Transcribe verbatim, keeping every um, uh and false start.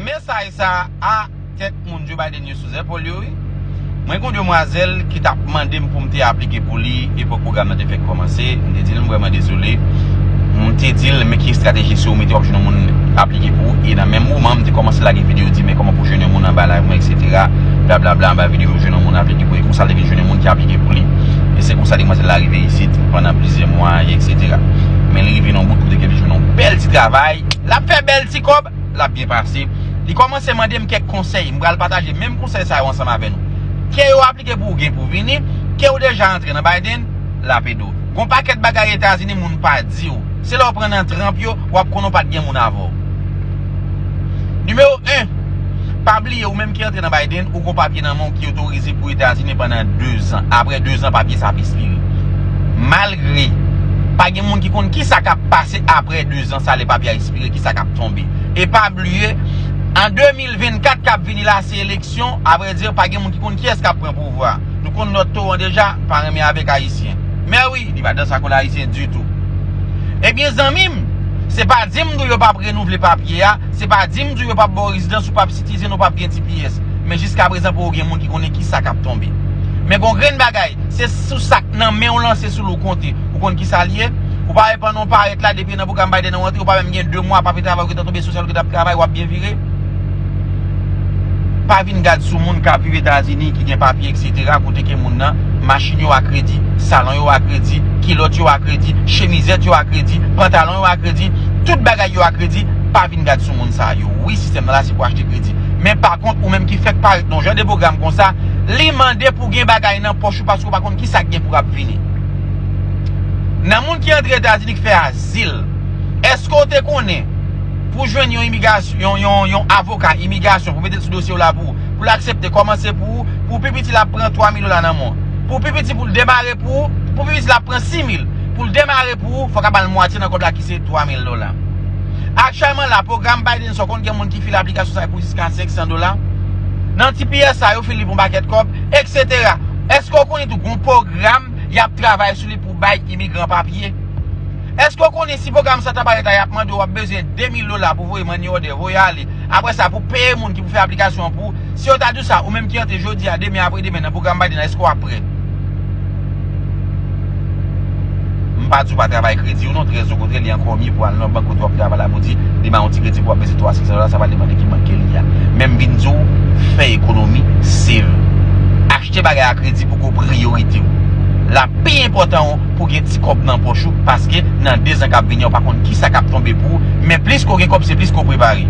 Mesaj sa a tèt moun Joe Biden yo sou zèpòl yo, wi. Mwen gen yon demwazèl ki t ap mande m pou m te aplike pou li epòk pwogram nan te fèk kòmanse. M te di l m vrèman dezole. M te di l men ki estrateji si w mete w ap jwenn yon moun aplike pou ou. E nan menm moman, m te kòmanse lage videyo di men kòman pou jwenn yon moun anba live mwen, etsetera. Blablabla, anba videyo m jwenn yon moun aplike pou li. Konsa l te vin jwenn yon moun ki aplike pou li. E se konsa demwazèl la rive isit pandan plizyè mwa, etsetera. Men li rive nan yon bout kote ke li jwenn yon bèl ti travay. L ap fè bèl ti kòb, l ap byen pase. Li kòmanse mande m kèk konsèy. M pral pataje menm konsèy sa yo ansanm avè nou. Ke yo aplike pou ou gen pou vini, ke ou deja antre nan Biden, l ap ede w. Gon pakèt bagay Etazini moun pa di w. Se lè w pran nan tranp yo, w ap konnen w pa t gen moun avè w. Nimewo en, pa bliye ou menm ki antre nan Biden, ou gon papye nan men w ki otorize pou Etazini pandan dezan. Apre dezan, papye sa ap espire. Malgre pa gen moun ki konn kisa k ap pase apre dezan sa, lè papye a espire, kisa k ap tonbe. E pa bliye, an de mil vennkat k ap vini la, se eleksyon. Avrèdi, pa gen moun ki konn kiyès k ap pran pouvwa. Nou konn nòt towo an deja, pa renmen avèk Ayisyen. Mè wi, li pa danse ak Ayisyen ditou. Ebyen, zanmi m, se pa di m di w yo p ap renouvle papye a, se pa di m di w yo p ap ba w rezidans, ou p ap sitizen, ou p ap gen T P S. Men jiskaprezan, poko gen moun ki konnen kisa k ap tonbe. Men gon grenn bagay, se sou sa k nan men w lan, se sou l ou konte. Ou konn kisa l ye? Ou pa wè pandan w parèt la, depi nan pwogram Biden nan w antre, ou pa menm gen de mwa, papye travay ou gentan tonbe, sosyal ou gentan ap travay, w ap byen vire. Pa vin gad sou moun k ap viv Etazini, ki gen papye, etsetera, kote ke moun nan, machin yo a kredi, salon yo a kredi, kilòt yo a kredi, chemizèt yo a kredi, pantalon yo a kredi, tout bagay yo a kredi. Pa vin gad sou moun sa yo. Wi, sistèm nan la se pou achte kredi. Men pa kont, ou menm ki fèk parèt nan yon jan de pwogram konsa, li mande pou gen bagay nan pòch ou paske ou pa konn kisa k gen pou ap vini. Nan moun ki antre Etazini ki fè azil, èske w te konnen pou jwenn yon imigrasyon, yon, yon, yon avoka imigrasyon pou mete l sou dosye w la pou ou, pou l aksepte kòmanse pou ou, pou pi piti l ap pran twa mil dola nan men w. Pou pi piti pou l demare pou ou, pou pi piti l ap pran sis mil. Pou l demare pou ou, fòk a ba l mwatye nan kòb la ki se twa mil dola. Aktyèlman la, pwogram Biden sa, w konn gen moun ki file aplikasyon sa yo pou jiska senk san dola. Nan T P S sa, yo file li pou yon pakèt kòb, etsetera. Èske w konnen tou gon pwogram y ap travay sou li pou bay imigran papye? Èske w konnen si pwogram sa ta parèt la, y ap mande w, w ap bezwen de mil dola pou voye money order, voye ale? Apre sa, pou peye moun ki pou fè aplikasyon an pou ou, si yo ta di w sa, ou menm ki antre jodi a, demen, apre demen, nan pwogram Biden nan, èske w ap prè? M pa di w pa travay kredi w non, trè okontrè, li ankò mye pou al nan bank kote w ap travay la pou di, li ba w yon ti kredi pou w ap bezwen twa, senk san dola, sa va depann de ki bank ke li a. Men m vin di w, fè ekonomi, save. Achte bagay a kredi poko priyorite w. L ap pi enpòtan w pou gen ti kòb nan pòch ou, paske nan dezan k ap vini an, ou pa konn kisa k ap tonbe pou ou, men plis ke w gen kòb, se plis ke w prepare.